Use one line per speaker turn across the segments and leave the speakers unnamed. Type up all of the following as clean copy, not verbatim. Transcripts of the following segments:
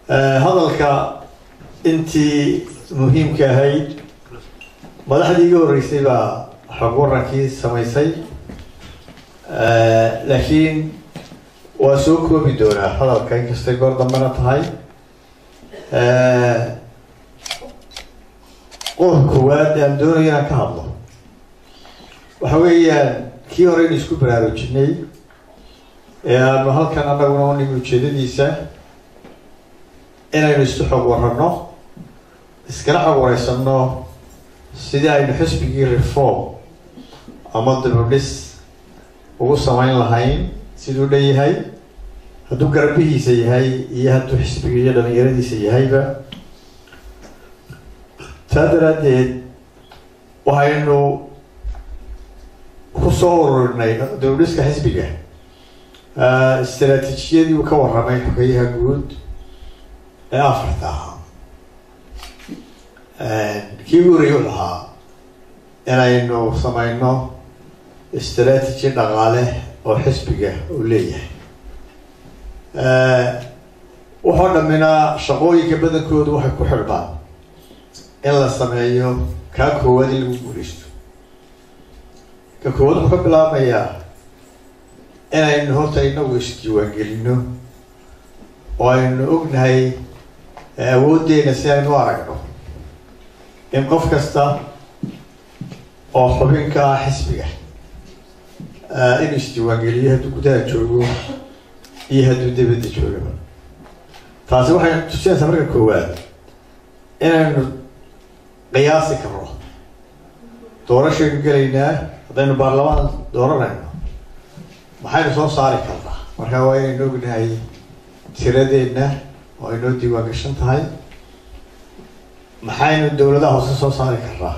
Hadalka intii muhiimka ahayd madaxdii iga horreysay baa xog warankii samaysay, laakiin waa soo koobi doonaa hadalka inkastay goor dambena tahay. Qodobka koowaad aan doonayo inaan ka hadlo waxa weeyaan kii hore aynu isku baraarujinay ee aanu halkan anaguna u nimi ujeedadiisa inaynu isu xog warano, iskala xog wareysano sidii aynu xisbigii reform ama dibudhis ugu samayn lahayn, siduu dhan yahay, hadduu garbihiisa yahay iyo hadduu xisbiga iyo dhalinyaradiisa yahayba. Taa daraaddeed waxaynu ku soo ururinay dibudhiska xisbiga istaraatiijiyadii uu ka warramay xogeyaha guud ee afarta ahaa. Kii ugu horreeyay wuxuu ahaa inaynu samayno istaraatiiji dhaqaale oo xisbiga uu leeyahay. Wuxuu dhaminaa shaqooyinka badankoodu waxay ku xidhmaan in la sameeyo kaa koowaad in lagu guuleysto. Ka koowaad wuxuu ka bilaabmayaa inaynu horta inagu isdiiwaangelino oo aynu ognahay awooddeena si aynu u aragno in qof kasta oo xubin ka ah xisbiga inuu isdiiwaangeliyo, hadduu gudaha joogo iyo hadduu dibadda joogaba. Taasi waxay tusinaysaa marka koowaad inaynu qiyaasi karno doorashaynu gelaynaa. Haddaynu baarlamaan dooranayno, maxaynu soo saari karnaa? Marka waa inaynu ognahay tiradeenna oo aynoo diiwaan gashan tahay. Maxaynu dawladaha hoose soo saari karnaa?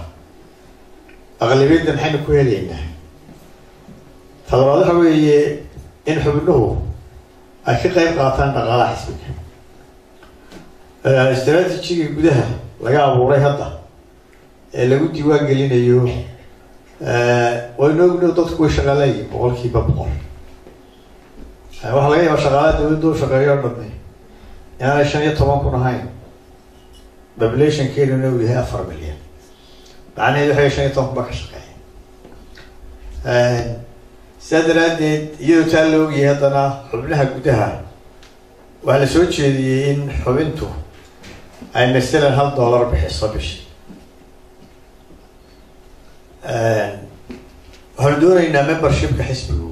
Aqlabiyadda maxaynu ku helaynaa? Talabaad waxa weeye in xubnuhu ay ka qeyb qaataan dhaqaalaha xisbiga. Istaraatiijiga gudaha laga abuuray hadda ee lagu diiwaan gelinayo, waynu ogno dadku way shaqaalayihin 100%. Waxaa laga yaabaa shaqaalaha dawladda u shaqeeyo o dhami inaanay 15,000 ahayn, populationkeenuna uu yahay 4 milyan. Macnaheedu waxay 15,000 baa ka shaqeeya. Sidaa daraaddeed, iyadoo taa la ogyahay, haddana xubnaha gudaha waxaa la soo jeediyey in xubintu ay masalan $1 bixiso bishii. Waxaanu doonaynaa membershipka xisbigu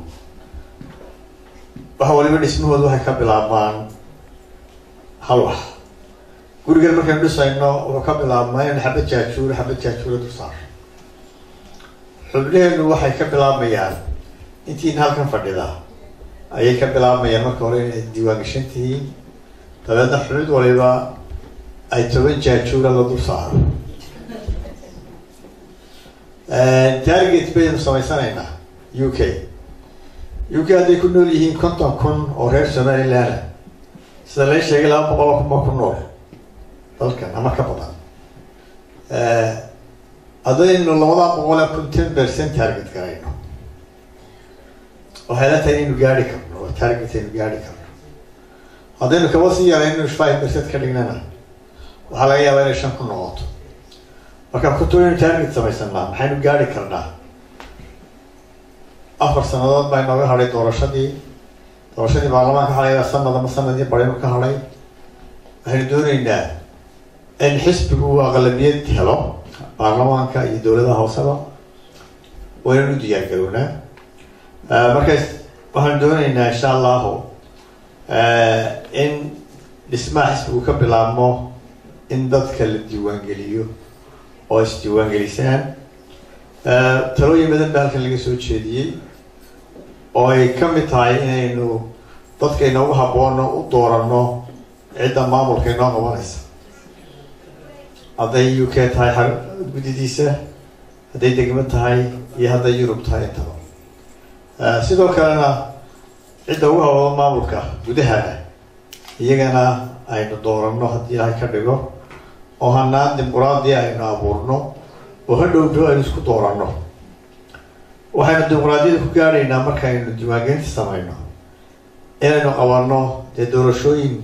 waxa waliba dhismahooda waxay ka bilaabmaan hal wax. Gurigan markaynu dhisayno wuxuu ka bilaabmaa inaynu xabad jaajuura xabad jaajuura dul saarno. Xubnaheenu waxay ka bilaabmayaan intiina halkan fadhida ayay ka bilaabmayaan. Marka hore inay diiwaan gashan tihiin, dabeedna xubid waliba ay 10 jaajuura la dul saaro. Target baynu samaysanaynaa. UK hadday ku nool yihiin 50,000 oo reer Somaliland, sida la sheegay 200,000 baa ku nool dalkan ama ka badan. Haddaynu 200,000 10% target garayno, waxay la tahay inaynu gaari karno oo target aynu gaari karno. Haddaynu kaba sii yarayno, 5% ka dhignana, waxaa laga yaabaa inay 5,000 noqoto. Marka kuto inaynu target samaysanaa, maxaynu gaari karnaa? 4 sanadood baa inooga hadhay doorashadii. Doorashadii baarlamaanka waxaa laga yaabaa sanad ama sanadii bar inuu ka hadhay. Waxaynu dooneynaa in xisbigu uu aqlabiyad helo baarlamaanka iyo dowladaha hooseba. Waa inaynu u diyaar garownaa. Markaas waxaanu dooneynaa, insha Allahu, in dhismaha xisbigu ka bilaabmo in dadka la diiwaangeliyo oo isdiiwaangelisaan. Talooyin badan baa halkan laga soo jeediyey oo ay ka mid tahay inaynu dadka inoogu habboono u dooranno cidda maamulka inoo qabanaysa, hadday UK tahay guddidiisa, hadday degmo tahay iyo hadday Yurub tahay intaba. Sidoo kalena cidda ugu hawado maamulka gudahana iyagana aynu dooranno, haddii Ilaahay ka dhigo, oo hanaan dimuqraadi aynu abuurno oo hadhowto aynu isku dooranno. Waxaynu dimuqraadiyada ku gaadhaynaa markaynu diiwaangelinta samayno inaynu qabanno dee doorashooyin.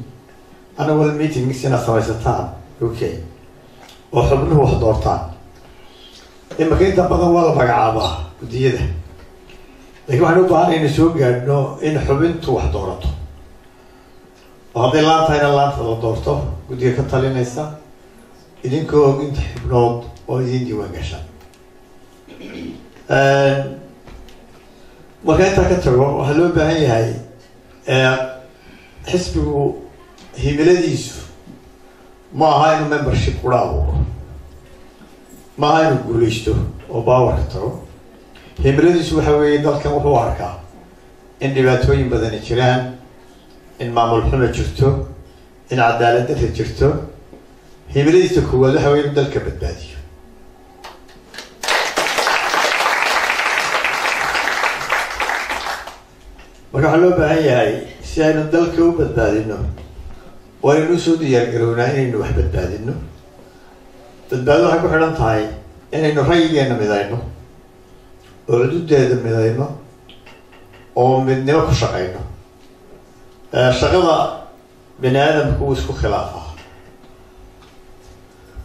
Annual meetings inaad samaysataan, okay, oo xubnuhu wax doortaan. Imika inta badan waa la magacaabaa guddiyada, lakin waxaan u baahan inaynu soo gaadhno in xubintu wax doorato, oo hadday laan tahayna laanta la doorto guddiga ka talinaysa, idinkoo og inta xubnood oo idin diiwaan gasha. Marka intaa ka tago, waxaa loo baahan yahay xisbigu himiladiisu ma aha inuu membership kula abuuro, ma aha inuu guuleysto oo powerka tago. Himiladiisu waxa weeye, dalkan wuxuu arkaa in dhibaatooyin badani jiraan, in maamul xumo jirto, in cadaalad darra jirto. Himiladiisa koowaad waxa weye inuu dalka badbaadiyo. Marka waxaa loo baahan yahay, si aynu dalka u badbaadino, waa inaynu usoo diyaargarownaa inaynu wax badbaadino. Badbaado waxay ku xidhan tahay inaynu rayigeena midayno oo cududeeda midayno oo midnimo ku shaqayno. Shaqada bini aadamku wuu isku khilaafaa,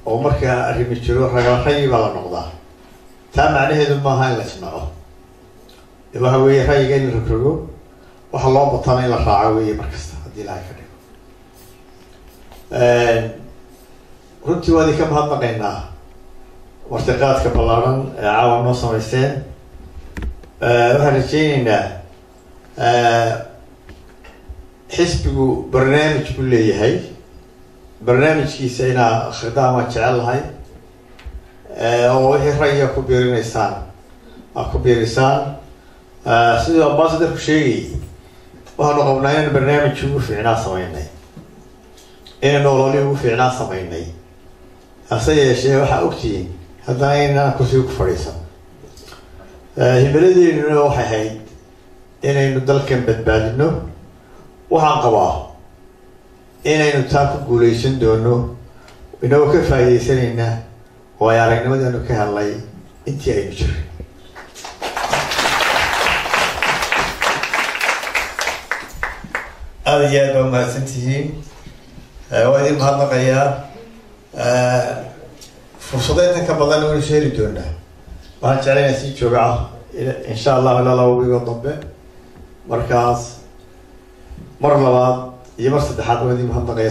oo markaa arrimi jiro ragal rayi baa la noqdaa. Taa macnaheedu maaha in la isnaco. Waxa weeye rayiga in la rogrogo, waxa loo batana in la raaco weeye markasta, haddii Ilahay ka dhigo. Runtii waa idinka mahadnaqaynaa martiqaadka ballaaran ee caawa noo samaysteen. Waxaan rajeyneynaa, xisbigu barnaamij buu leeyahay, barnaamijkiisa inaa akhridaan waan jecel lahay, oo wixii rayiga ku biirinaysaan aa ku biirisaan. Siduu ambassadorku sheegayay, waxaanu qabnaa inaynu barnaamijkii ugu fiicnaa samaynay, inaynu ololii ugu fiicnaa samaynay. Hase yeeshee, waxaa ogtihiin haddana inaan kursiga ku fadhiisan. Himiladeennuna waxay ahayd inaynu dalkan badbaadino. Waxaan qabaa inaynu taa ku guuleysan doono, inagoo ka faa'iidaysanayna oo ay aragnimadeenu ka helnay intii aynu jiray. Aada iyo aad baa umahadsan tihiin, waa idin mahadnaqayaa. Fursado intan ka badan waynu soo heli doonaa. Waxaan jeclay inaan sii jooga, insha Allahu, ilaa 2 wiigoo dambe. Markaas mar labaad iyo mar saddexaad waa idin mahadnaqaya.